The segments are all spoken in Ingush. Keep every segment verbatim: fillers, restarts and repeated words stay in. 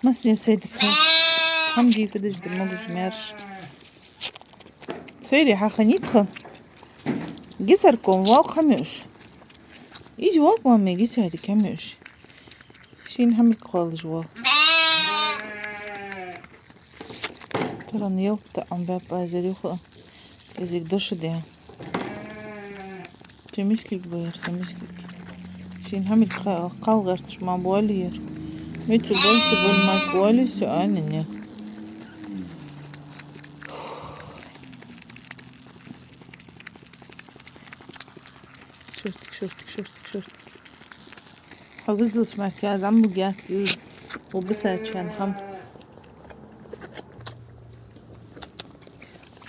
Массане сайре дика хилда. Хьамги кадыш да могаш маьрша. Сайре хьахиннай тха. Гисарга кхоана воал хьамеш. Из воал, мамай, Гисарик хьамеш. Шийна хьамилг кхоалаш воал. Таран ялта Ӏомабаьб аз ер юха. Кӏезига дош да. Цу мискилг ба ер, цу мискилг. Шийна хьамилг кха-, кхал гӏерташ ма боаллий ер. Мича болча бал ма боаллий со, а, не, не. Шортик, шортик, шортик, шортик. Хьо вызалш мара кхы зӏамига яц из, убисачан хьам.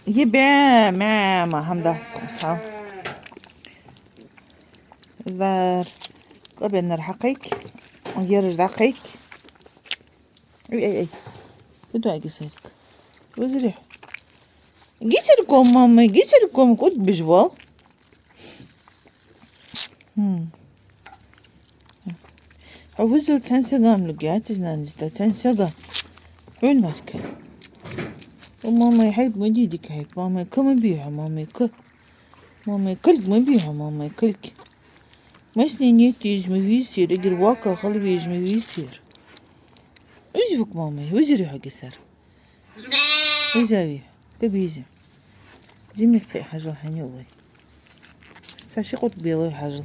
Е бе, мама, хьам дац хьо сал. Зар, къабеннар хьакхайк, ераш дӏакхайк. Ай, ай, ай. Куда Гисарик? Вызри. Гисарик, мама, Гисарик, куда бежал? Хм. А вызов цан сагам лугьяц, из нанис да, цан сага. Хьун маска. О, мама, хьайб ма дидик хьайб, мама, ка ма бихьа, мама, ка. Мама, калг ма бихьа, мама, калг. Масне нет из ма висир, эгер вака хала виж ма висир. Узи вук, мама, вызри хьо, Гисар. Изави, кабизи. Зимник кхы хьажал хьани улай. Ца ши кхут белой хьажал.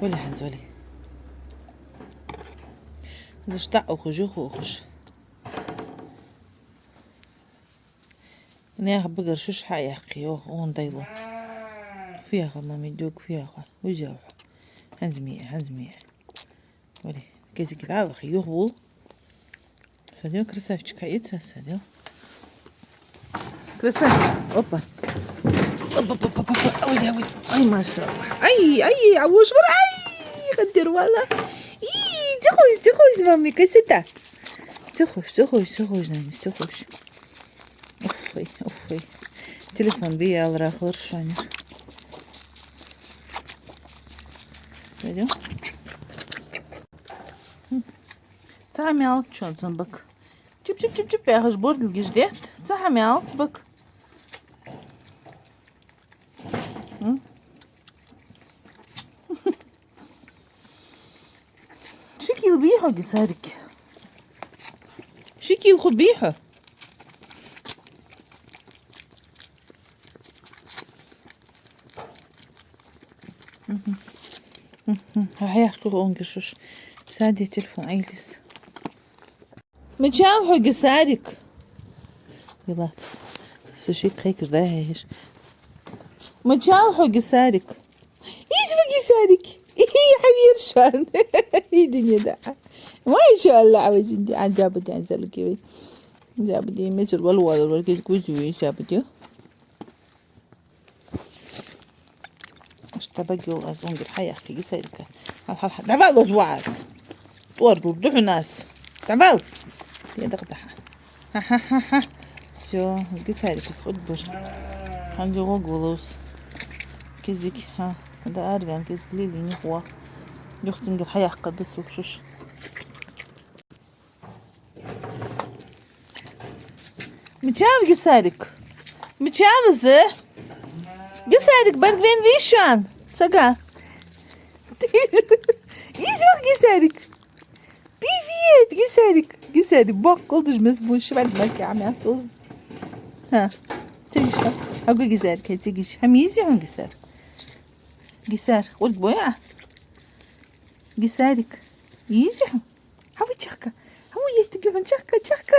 Вали хьанз, вали. Дашта ухуж, ухуж. Наьха багара шуш хьаяьккхай, йоах, он дайло. Фу яха, мами, дог, фу яха? Узи яха. Хьанз ми, хьанз ми. Вали, кӏезига дӏаваха, юхавул. Садел, красавчик, а ица садел. Красавчик, опа. Опа, опа, опа, опа. Ой, ой, ой. Ай, машалла. Ай, ай, а вошгар, ай, хантер вала. И, тихо, тихо, мами, касета. Тихо, тихо, тихо, знаешь, тихо. Ух, ой, ух, ой. Телефон бе ял рахлар шанер. Пойдём. Ца хьамялт чон сан бак. Чип-чип-чип-чип яхаш бордилгиш дет. Ца хьамялт бак. М? Ши кил бий хьо, Гисарик? Ши кил ху бий хьо? Мгм. Мгм. Хьаяхках онгишуш. Саде телефон айлис. Мичав хьо, Гисарик? Вилатс. Суши кхайкаш дай хьаеш. Мичав хьо, Гисарик? Из ва Гисарик. Ихи, хьавир шан. Иди не да. Машалла, авазинди. Ан забуди, ан залуги вай. Забуди, мечур вал вал вал, киз гузи вай, забуди. Аш табагил аз унгир хьаяхкиги сайрика. Хьал, хьал, хьал. Давай лоз ваз. Тор дур духунас. Давай. Я дах даха. Ха-ха-ха-ха. Всё, зги сайрика схуд бур. Ханзи гог волос. Кизик, ха. Да арган кизик лили нихуа. Юхцингир хьаяхка да сукшуш. Мичав Гисарик? Мичав из? Гисарик, баргвен вишан? Сага. Изох Гисарик. Привет, Гисарик. Гисарик, боккол душ мес буш валь маки амяцуз. Ха. Цигиш ха. Агу Гисарик, цигиш. Хам изи хун Гисар. Гисар, ург боя? Гисарик. Изи хун. Хьаву чахка. Хьаву еттиги хьун чахка, чахка.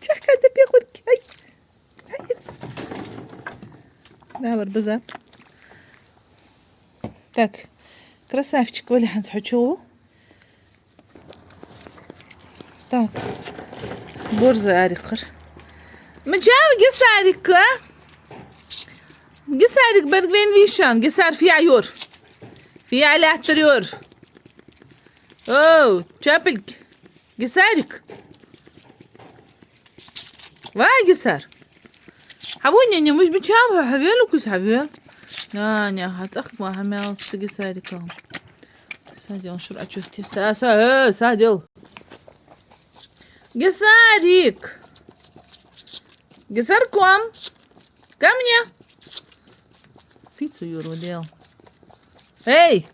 Чахка да пехурки. Ай. Ай, ец. Давар база. Так. Красавчик, вали хьанз хьучу. Так. Борза арихар. Мичав Гисарик, а? Гисарик баргвен вишан. Гисар фия юр. Фия лятар юр. Оу, чапилг. Гисарик. Ва, Гисар. Хьаву не, не, муж бичам, хьавел, укус хьавел. На, не, хатах ма хьамел, с Гисариком. Садел, шур ачухти. Са, са, э, садел. Гесарик! Гесарком! Ко мне! Фу ца йора, Даьла. Эй!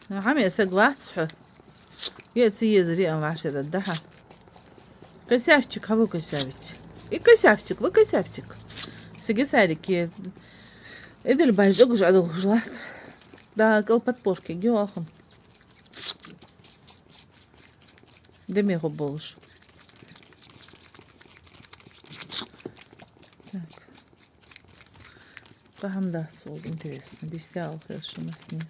Хьа ме саг вац хьо. Е ца езаре а вӀаши дадда хьа. Косявчик, хьаву косявчик. И косявчик, ва косявчик. Са Гесарик е. Эдельбайс угуш адалгӀуш латт. Да, кӀал подпорки геохам. Де мехо болуш. Так. Тахам дац, вот интересно. Бистял хес шумасни.